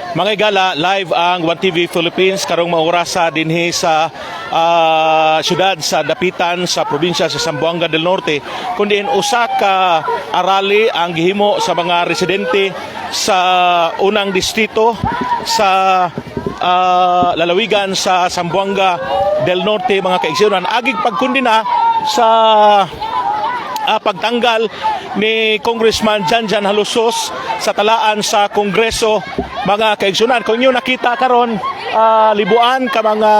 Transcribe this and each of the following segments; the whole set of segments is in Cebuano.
Mga igala, live ang 1TV Philippines karong maorasa dinhi sa syudad sa Dapitan sa probinsya sa Zamboanga del Norte, kundi usa ka rally ang gihimo sa mga residente sa unang distrito sa lalawigan sa Zamboanga del Norte, mga kaigsuonan, agig pagkondena sa pagtanggal ni Congressman Janjan Jalosjos sa talaan sa Kongreso, mga kaigsuonan. Kung inyo nakita karon, libuan ka mga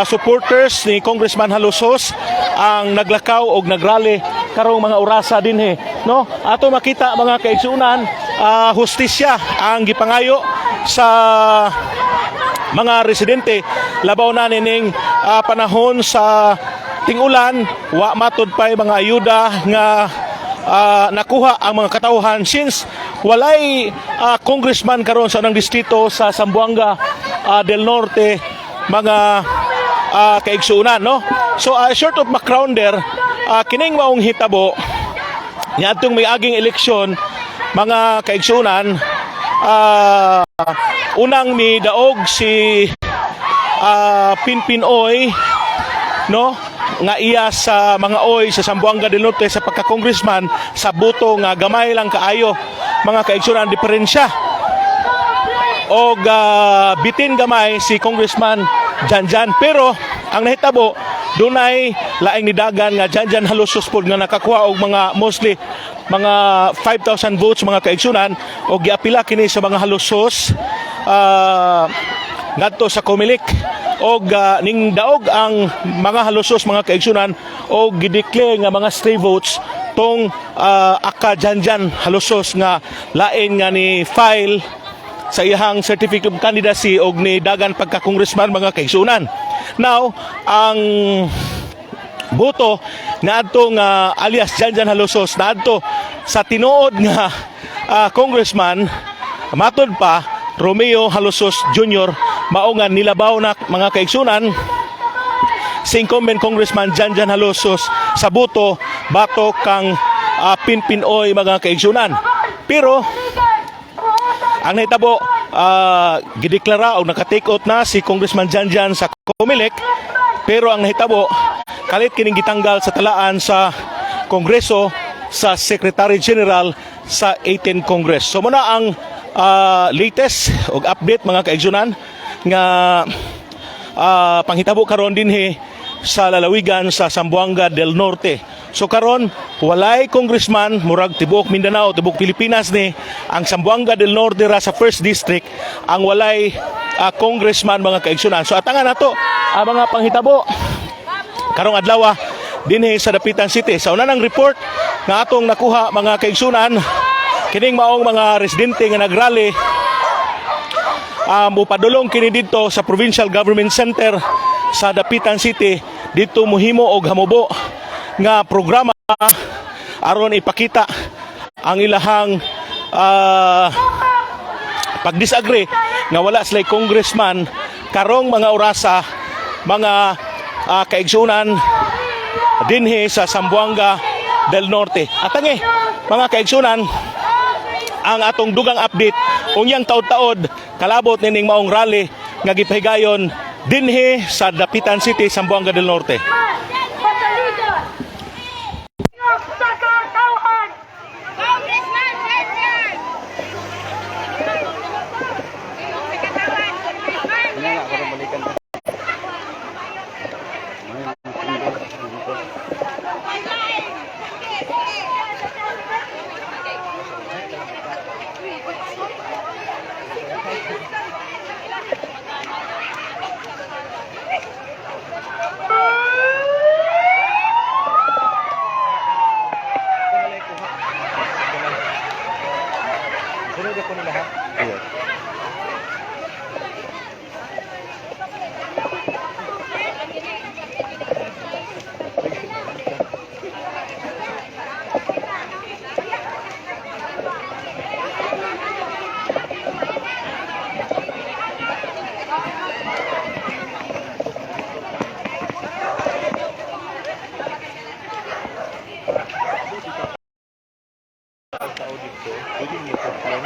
supporters ni Congressman Jalosjos ang naglakaw og nagrally karong mga orasa dinhi, no? Ato makita, mga kaigsuonan, hustisya ang gipangayo sa mga residente, labaw na nining panahon sa tingulan, wa matud pay mga ayuda nga nakuha ang mga katawhan since walay congressman karon sa unang distrito sa Zamboanga del Norte, mga kaigsuonan, no? So short of backgrounder, kining maong hitabo niadtong may aging eleksyon, mga kaigsuonan, unang midaog si Pinpin Oy, no, nga iya sa mga Oy sa Zamboanga del Norte sa pagka-congressman sa boto nga gamay lang kaayo, mga kaigsuonan, diferensya og bitin gamay si Congressman Janjan. Pero ang nahitabo, dunay laing nidagan nga Janjan Jalosjos pod nga nakakuha og mga mostly mga 5,000 votes, mga kaigsunan, og giapila kini sa mga Jalosjos ngadto sa Comelec og ning daog ang mga Jalosjos, mga kaigsunan, og gideclare nga mga stray votes tong aka Janjan Jalosjos nga lain nga ni file sa iyang certificate of candidacy og ni dagan pagka-congressman, mga kaigsunan. Now, ang boto naadto nga alias Janjan Jalosjos naadto sa tinuod nga congressman, matod pa Romeo Jalosjos Jr., mao nga nilabaw na, mga kaigsunan, si incumbent Congressman Janjan Jalosjos sa boto batok kang Pinpinoy, mga kaigsunan. Pero ang nahitabo, gideklara o naka-take oath na si Congressman Janjan sa Comelec, pero ang nahitabo, kalit kining gitanggal sa talaan sa Kongreso sa Secretary General sa 18 Congress. So mao na ang latest og update, mga kaigsunan, nga panghitabo karon dinhi sa lalawigan sa Zamboanga del Norte. So karon walay congressman, murag tibuok Mindanao, tibuok Pilipinas ni, ang Zamboanga del Norte ra sa first district ang walay congressman, mga kaigsunan. So atangan nato ang mga panghitabo karong adlaw dinhi sa Dapitan City. Sa una ng report nga atong nakuha, mga kaigsunan, kining maong mga residente nga nagrally, mupadulong kini didto sa Provincial Government Center sa Dapitan City. Didto muhimo og hamubo nga programa aron ipakita ang ilahang pag-disagree nga wala sila congressman karong mga orasa, mga kaigsunan, dinhi sa Zamboanga del Norte. Atangi, mga kaigsunan, ang atong dugang update unyang taod-taod kalabot nining maong rally nga gipahigayon dinhi sa Dapitan City, Zamboanga del Norte. Pasaligan! Sa katawhan! Congressman Janjan! Sa katawan, Congressman Janjan! Sunod ako nila ha. Tao dito, pwede niyo complain.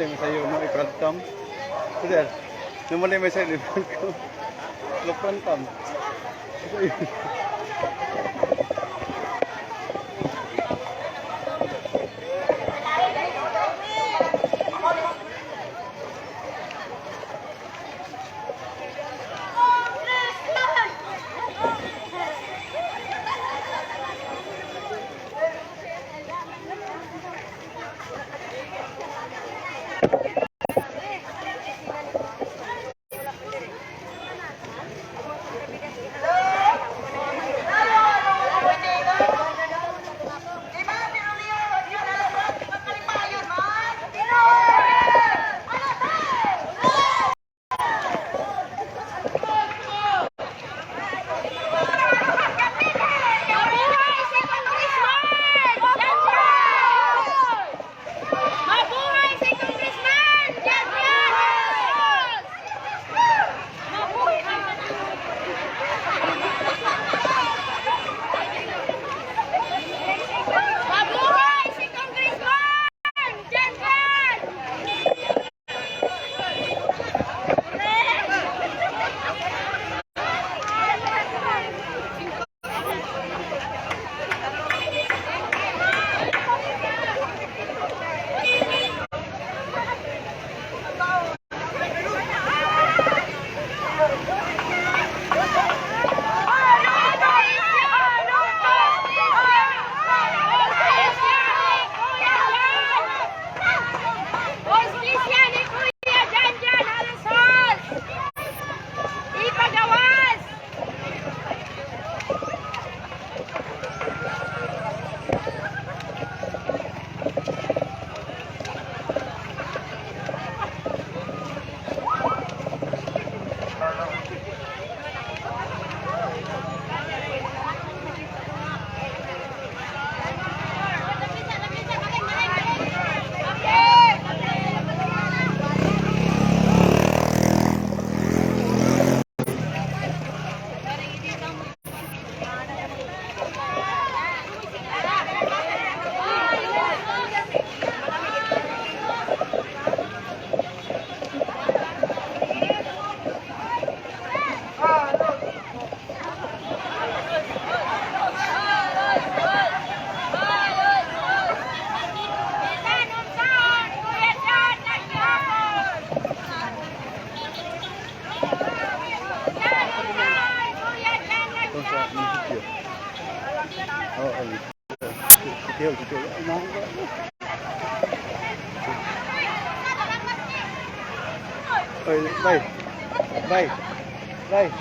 Normally may sayo no i-front cam. Sir, normally may sayo i-front cam. No front cam. Mabuhay si Congressman! Janjan! Mabuhay si Congressman! Janjan! Mabuhay! Mabuhay si Congressman! Janjan! Hostisya ni Kuya Janjan Halusol! Ipagawas! Bisan unsaon, Kuya Jan, naghihapon! Bisan unsaon, Kuya Jan, Ito sa naghihapon! munisipyo. Oo, ay. Sitio, sitio. Ay, mahal. Oy, bye. Bye. Bye.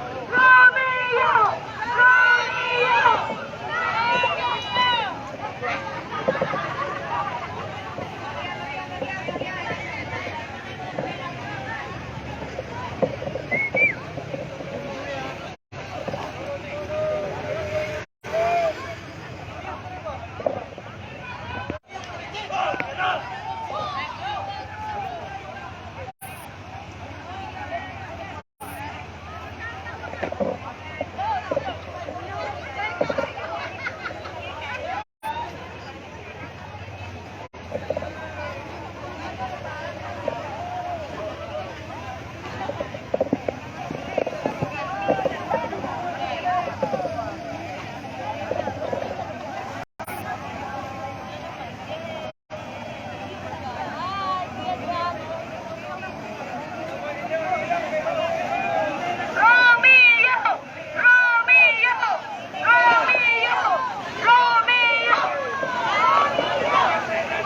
Romeo! Romeo! Romeo! Romeo! Romeo!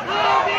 Romeo!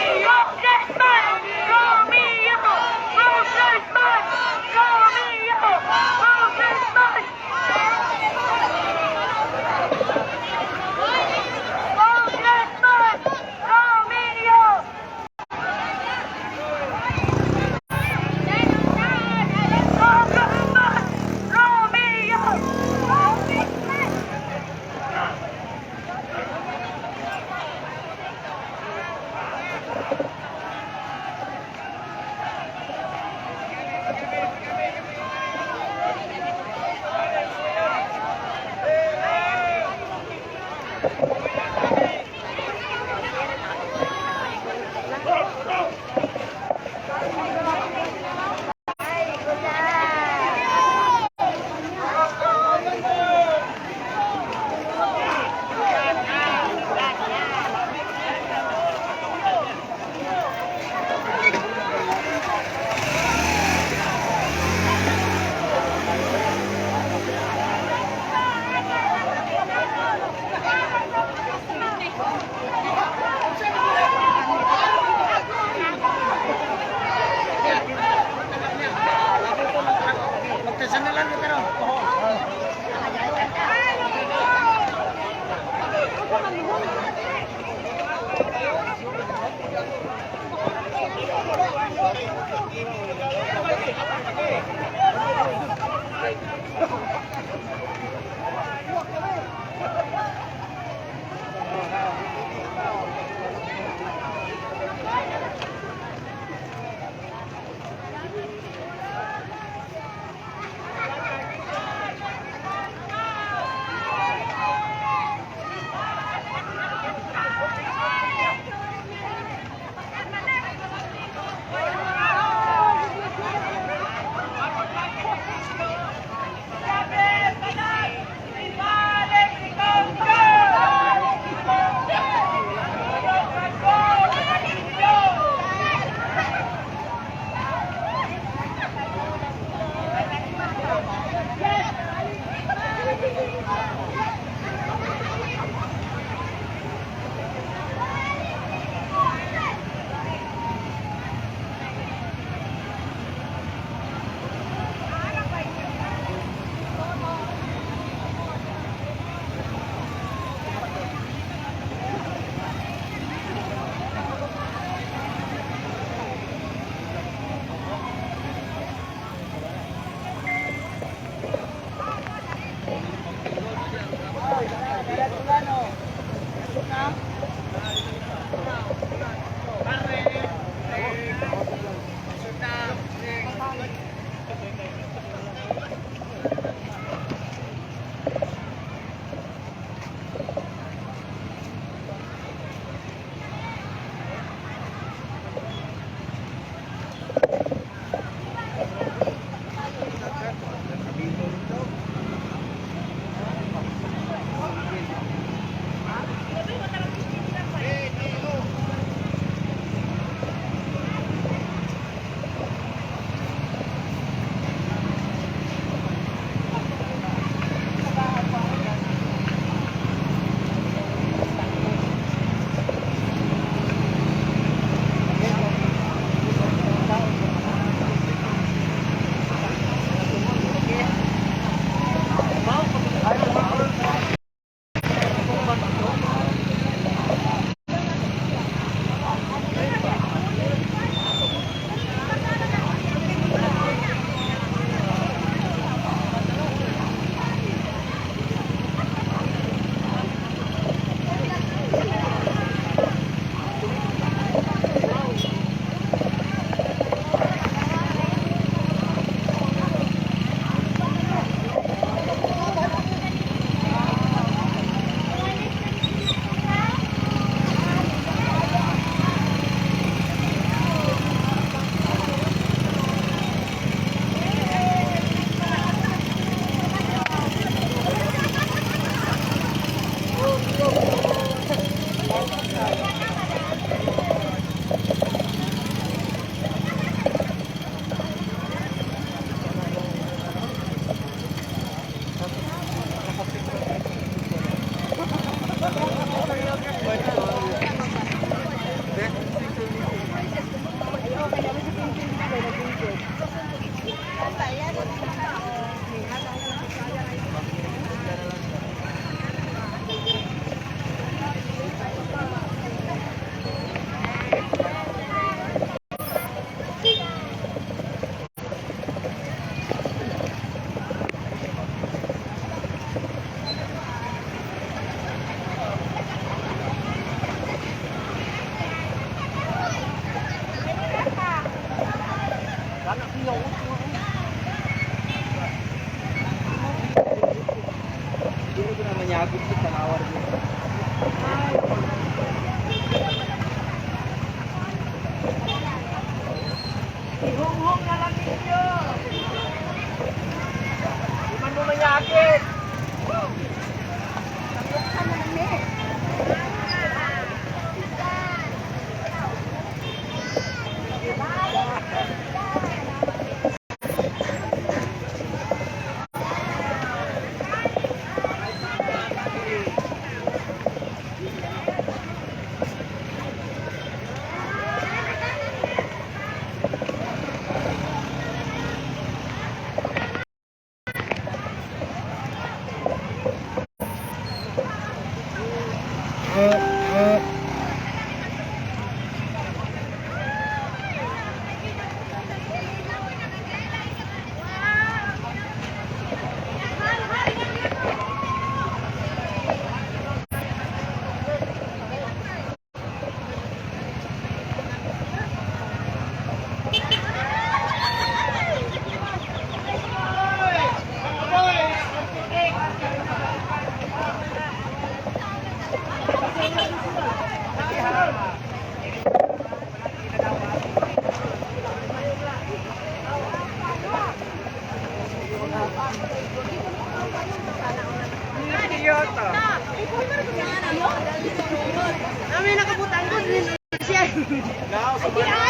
Ay,